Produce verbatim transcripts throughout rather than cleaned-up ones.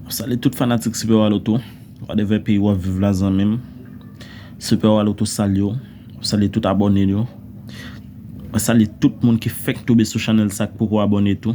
Salye tout fanatik Super Wa Loto, whatever peyi w ap viv la, zanmi m. Super Wa Loto salye w. Salye tout abòne yo. Mwen salye tout moun ki fèk tonbe sou chanèl sa, ki poko abòne tou,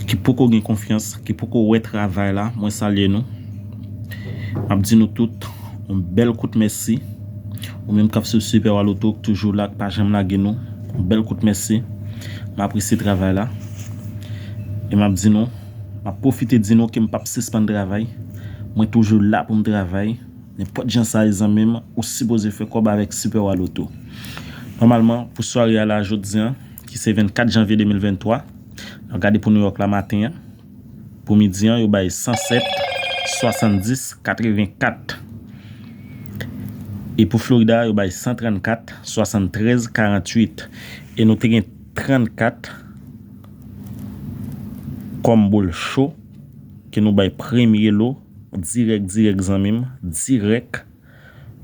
ki poko gen konfyans, ki poko wè travay la. Mwen salye nou. M ap di nou tout yon bèl kout mèsi. Ou menm k ap swiv Super Wa Loto, k toujou la, k pa janm lage nou, yon bèl kout mèsi. M apresye travay la. E m ap di nou, m ap pwofite di nou ke m p ap sispann travay. Mwen toujou la pou m travay. Nenpòt jan sa ye, zanmi m, ou sipoze fè kòb avèk Super Wa Loto. Nòmalman, pou sware a la, jodi a, ki se vennkat janvye de mil venntwa, n ap gade pou Nouyòk la maten an. Pou midi an, yo bay san sèt, swasanndis, katrevenkat. E pou Florida, yo bay san trannkat, swasanntrèz, karanntuit. E nou te gen trannkat kòm boul cho ke nou bay premye lo, dirèk, dirèk, zanmi m, dirèk.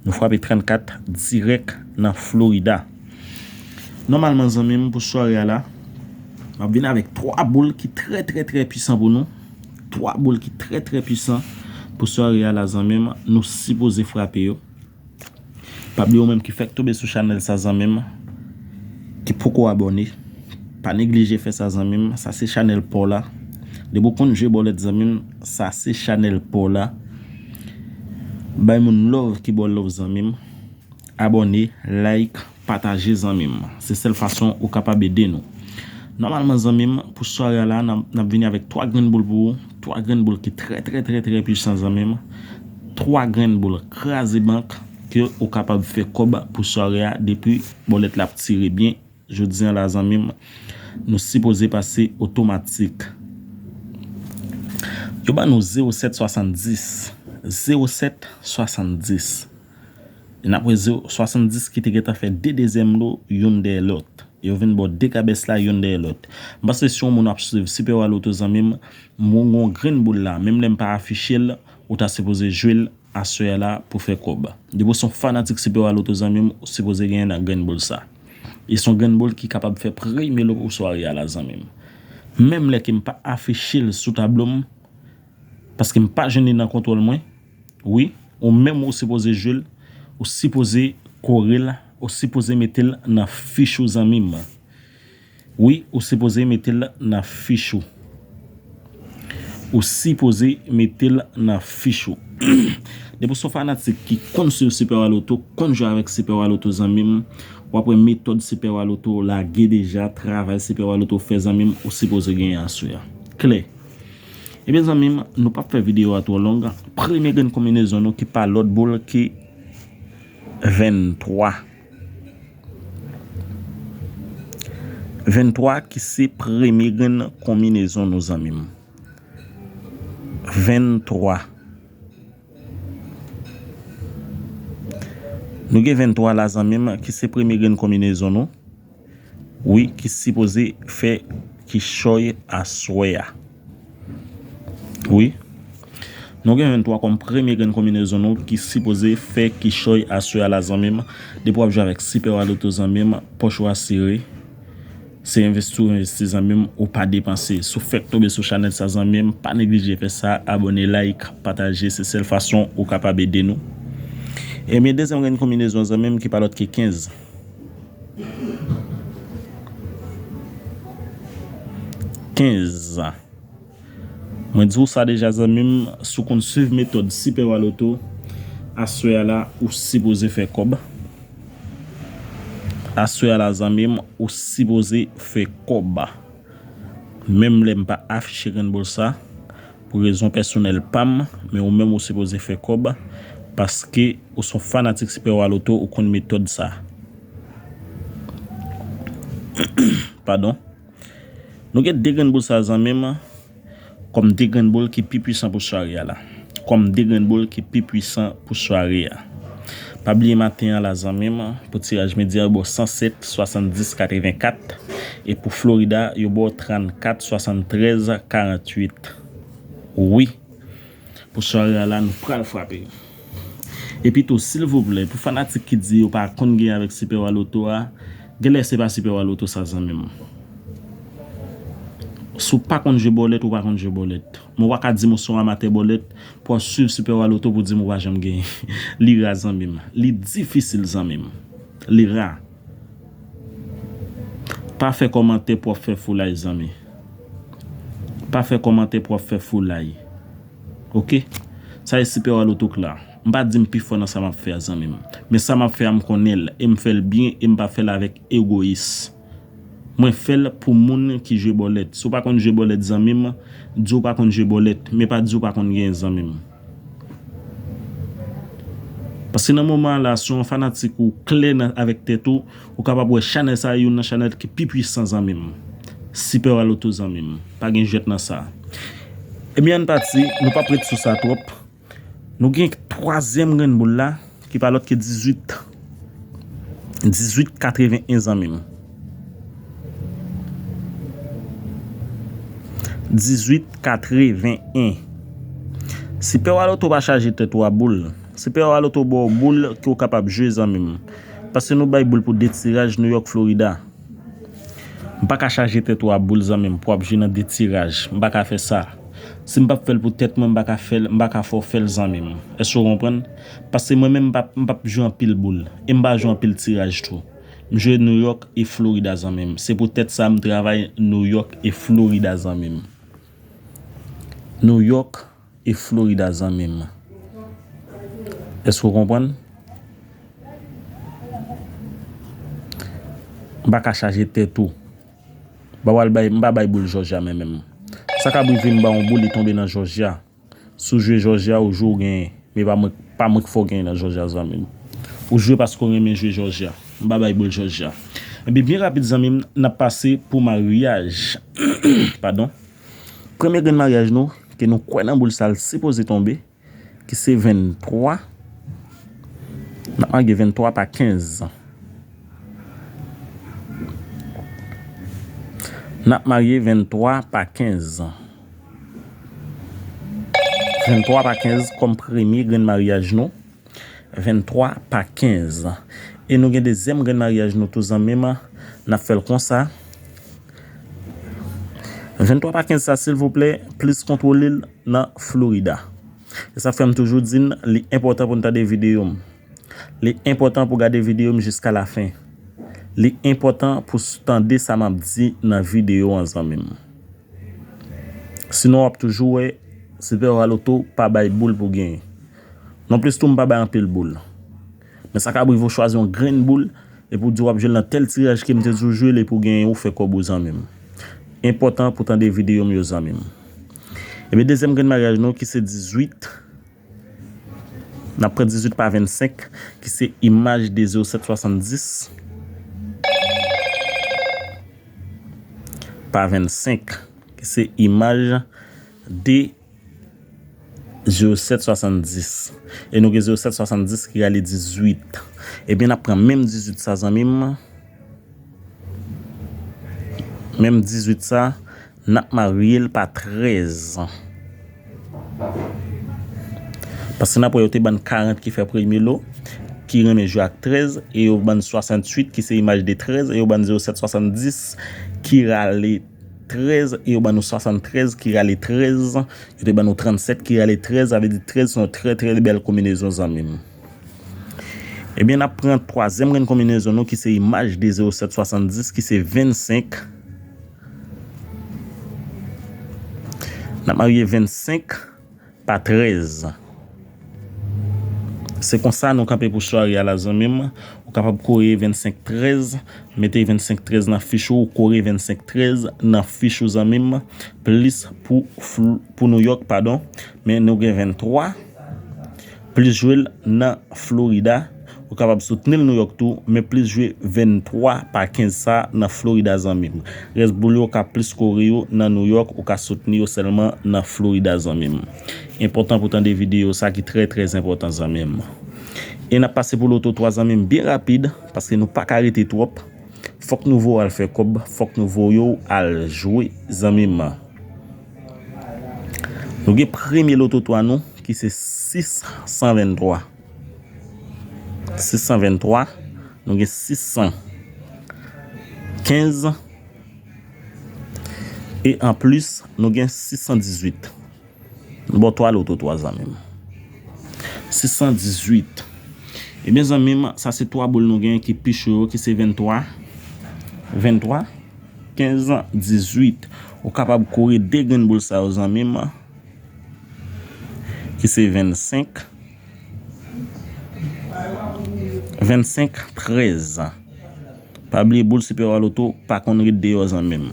Nou frape trannkat dirèk nan Florida. Nòmalman, zanmi m, pou sware a la, m ap vin avèk twa boul ki trè, trè, trè pwisan pou nou. Twa boul ki trè, trè pwisan pou sware a la, zanmi m. Nou sipoze frape yo. Pa bliye ou menm ki fèk tonbe sou chanèl sa, zanmi m, ki poko abòne. Pa neglije fè sa, zanmi m. Sa se chanèl pa w la. Depi w konn jwe bòlèt, zanmi m, sa se chanèl pa w la. Bay moun love ki ba w love, zanmi m. Abòne, like, pataje, zanmi m. Se sèl fason ou kapab ede nou. Nòmalman, zanmi m, pou sware a la, n ap, n ap vini avèk twa grenn boul pou ou. Twa grenn boul ki trè, trè, trè, trè pwisan, zanmi m. Twa grenn boul kraze bank ke ou kapab fè kòb pou sware a depi bòlèt la ap tire byen. Jodi a la, zanmi m, nou sipoze pase otomatik. Yo ban nou zewo sèt swasanndis. Zewo sèt swasanndis. E n ap wè zewo swasanndis ki te gentan fè de dezyèm lo youn dèyè lòt. Yo vin ba w de kabès la youn dèyè lòt. M panse si yon moun ap swiv Super Wa Loto, zanmi m, m gon grenn boul la, menm lè m pa afiche l, ou ta sipoze jwe l aswè a la pou fè kòb. Depi w se yon fanatik Super Wa Loto, zanmi m, ou sipoze genyen nan grenn boul sa. E se yon grenn boul ki kapab fè premye lo pou sware a la, zanmi m. Menm lè ke m pa afiche l sou tablo m, paske m pa jwenn li nan kontwòl mwen. Wi, ou menm ou sipoze jwe l, ou sipoze kore l, ou sipoze mete l nan fich ou, zanmi m. Wi, ou sipoze mete l nan fich ou. Ou sipoze mete l nan fich ou. Depi w se yon fanatik ki konn swiv Super Wa Loto, konn jwe avèk Super Wa Loto, zanmi m, w ap wè metòd Super Wa Loto lage deja, travay Super Wa Loto fè, zanmi m, ou sipoze genyen aswè a. Klè. Ebyen, zanmi m, nou p ap fè videyo a twò long. Premye grenn konbinezon nou ki pa lòt boul ki venntwa. Venntwa ki se premye grenn konbinezon nou, zanmi m. Venntwa. Nou gen venntwa la, zanmi m, ki se premye grenn konbinezon nou. Wi, ki sipoze fè kichòy aswè a. Wi. Nou gen venntwa kòm premye grenn konbinezon nou ki sipoze fè kichòy aswè a la, zanmi m. Depi w ap jwe avèk Super Wa Loto, zanmi m, pòch ou asire. Se envesti w envesti, zanmi m, ou pa depanse. Si w fèk tonbe sou chanèl sa, zanmi m, pa neglije fè sa, abòne, like, pataje, se sèl fason ou kapab ede nou. Ebyen, dezyèm grenn konbinezon, zanmi m, ki pa lòt ke kenz. Kenz. Mwen di w sa deja, zanmi m, si w konn swiv metòd Super Wa Loto, aswè a la, ou sipoze fè kòb. Aswè a la, zanmi m, ou sipoze fè kòb. Menm lè m pa afiche grenn boul sa, pou rezon pèsonèl pa m, men ou menm ou sipoze fè kòb, paske ou se yon fanatik Super Wa Loto, ou konn metòd sa. Padon. Nou gen de grenn boul sa, zanmi m, kòm de grenn boul ki pi pwisan pou sware a la. Kòm de grenn boul ki pi pwisan pou sware a. Pa bliye maten an la, zanmi m, pou tiraj midi a, yo ba w san sèt, swasanndis, katrevenkat. E pou Florida, yo ba w trannkat, swasantrèz, karanntuit. Wi. Pou sware a la, nou pral frape. Epi tou, silvouplè, pou fanatik ki di yo pa konn gen avèk Super Wa Loto a, genlè se pa Super Wa Loto sa, zanmi m. Si w pa konn jwe bòlèt, ou pa konn jwe bòlèt. Men w pa ka di m ou se yon amatè bòlèt pou w ap swiv Super Wa Loto pou di m ou pa janm genyen. Li ra, zanmi m. Li difisil, zanmi m. Li ra. Pa fè kòmantè pou w ap fè foulay, zanmi. Pa fè kòmantè pou w ap fè foulay. Oke? Sa e Super Wa Loto k la. M pa di m pi fò nan sa m ap fè a, zanmi m. Men sa m ap fè a, m konnen l, e m fè l byen, e m pa fè l avèk egoyis. Mwen fè l pou moun ki jwe bòlèt. Si w pa konn jwe bòlèt, zanmi m, di w pa konn jwe bòlèt, men pa di w pa konn genyen, zanmi m. Paske nan moman an la, si w yon fanatik ou klè nan, avèk tèt ou, ou kapab wè chanèl sa a youn nan chanèl ki pi pwisan, zanmi m. Super Wa Loto, zanmi m. Pa gen jwèt nan sa. Ebyen, ann pati, nou p ap ret sou sa twòp. Nou gen twazyèm grenn boul la, ki pa lòt ke dizuit. Dizuit katreven en, zanmi m. Dizuit katreven en. Super Wa Loto pa chaje tèt ou a boul. Super Wa Loto ba w boul ke w kapab jwe, zanmi m. Paske nou bay boul pou de tiraj, New York, Florida. M pa ka chaje tèt ou a boul, zanmi m, pou w ap jwe nan de tiraj. M pa ka fè sa. Si m p ap fè l pou tèt mwen, m pa ka fè l, m pa ka fè w fè l, zanmi m. Èske w konprann? Paske mwen menm, m p ap, m p ap jwe anpil boul. E m pa jwe anpil tiraj tou. M jwe New York e Florida, zanmi m. Se poutèt sa m travay New York e Florida, zanmi m. New York e Florida, zanmi m. Èske w konprann? M pa ka chaje tèt ou. M pa pral bay, m pa bay boul Jòjya men menm. Sa ka rive m ba w yon boul, li tonbe nan Jòjya. Si w jwe Jòjya, ou jwe, ou genyen. Men pa mwen, pa mwen k fè w genyen nan Jòjya, zanmi m. Ou jwe paske w renmen jwe Jòjya. M pa bay boul Jòjya. Ebyen, byen rapid, zanmi m, n ap pase pou maryaj. Padon. Premye grenn maryaj nou, ke nou kwè nan boul sa, l sipoze tonbe, ki se venntwa. N ap marye venntwa pa kenz. N ap marye venntwa pa kenz. Venntwa pa kenz kòm premye grenn maryaj nou. Venntwa pa kenz. E nou gen dezyèm grenn maryaj nou tou, zanmi m. N ap fè l konsa. Venntwa pa kenz sa, silvouplè, plis kontwole l nan Florida. E sa fè m toujou di n, li enpòtan pou n tande videyo m. Li enpòtan pou gade videyo m jiska lafen. Li enpòtan pou s-, tande sa m ap di nan videyo an, zanmi m. Sinon, w ap toujou wè Super Wa Loto pa bay boul pou genyen. Nonplis tou, m pa bay anpil boul. Men sa ka rive w chwazi yon grenn boul, epi w di w ap jwe l nan tèl tiraj ke m te di w jwe l, epi w genyen, ou fè kòb ou, zanmi m. Enpòtan pou tande videyo m yo, zanmi m. Ebyen, dezyèm grenn maryaj nou ki se dizuit. N ap pran dizuit pa vennsenk, ki se imaj de zewo sèt swasanndis pa vennsenk, ki se imaj de zewo sèt swasanndis. E nou gen zewo sèt swasanndis ki rale dizuit. Ebyen, n ap pran menm dizuit sa, zanmi m. Menm dizuit sa, n ap marye l pa trèz. Paske n ap wè yo te ban n karant ki fè premye lo, ki renmen jwe ak trèz, e yo ban n swasanntuit ki se imaj de trèz, e yo ban n zewo sèt swasanndis ki rale trèz, e yo ban nou swasanntrèz ki rale trèz, yo te ban nou trannsèt ki rale trèz, sa vle di trèz se yon trè, trè bèl konbinezon, zanmi m. Ebyen, n ap pran twazyèm grenn konbinezon nou ki se imaj de zewo sèt swasanndis, ki se vennsenk. N ap marye vennsenk pa trèz. Se konsa nou kanpe pou sware a la, zanmi m. Ou kapab kore vennsenk trèz, mete vennsenk trèz nan fich ou, ou kore vennsenk trèz nan fich ou, zanmi m. Plis pou Fl-, pou New York, padon. Men nou gen venntwa, plis jwe l nan Florida. Ou kapab soutni l New York tou, men plis jwe venntwa pa kenz sa nan Florida, zanmi m. Rès boul yo ka plis kore yo nan New York, ou ka soutni yo sèlman nan Florida, zanmi m. Enpòtan pou tande videyo sa ki trè, trè enpòtan, zanmi m. E n ap pase pou loto twa, zanmi m, byen rapid, paske nou pa ka rete twòp. Fòk nou voye w al fè kòb, fòk nou voye w al jwe, zanmi m. Nou gen premye loto twa nou, ki se sis san venntwa. Sis san venntwa, nou gen sis san kenz, E anplis, nou gen sis san dizuit. Nou ba w twa loto twa, zanmi m. Sis san dizuit. Ebyen, zanmi m, sa se twa boul nou gen ki pi cho yo, ki se venntwa, venntwa, kenz, dizuit. Ou kapab kore de grenn boul sa yo, zanmi m, ki se vennsenk, vennsenk, trèz. Pa bliye, boul Super Wa Loto pa konn ret deyò, zanmi m.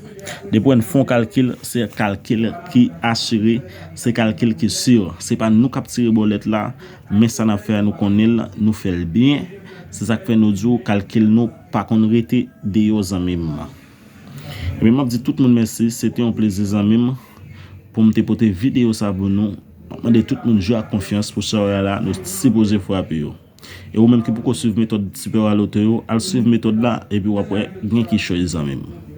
Depi w fè yon kalkil, se kalkil ki asire, se kalkil ki si. Se pa nou k ap tire bòlèt la, men sa n ap fè a, nou konnen l, nou fè l byen. Se sa k fè nou di w, kalkil nou pa konn rete deyò, zanmi m. Ebyen, m ap di tout moun mèsi. Se te yon plezi, zanmi m, pou m te pote videyo sa pou nou. M ap mande tout moun jwe ak konfyans pou soirè a la, nou sipoze frape yo. E ou menm ki poko swiv metòd Super Wa Loto yo, al swiv metòd la, epi w ap wè gen kichòy, zanmi m.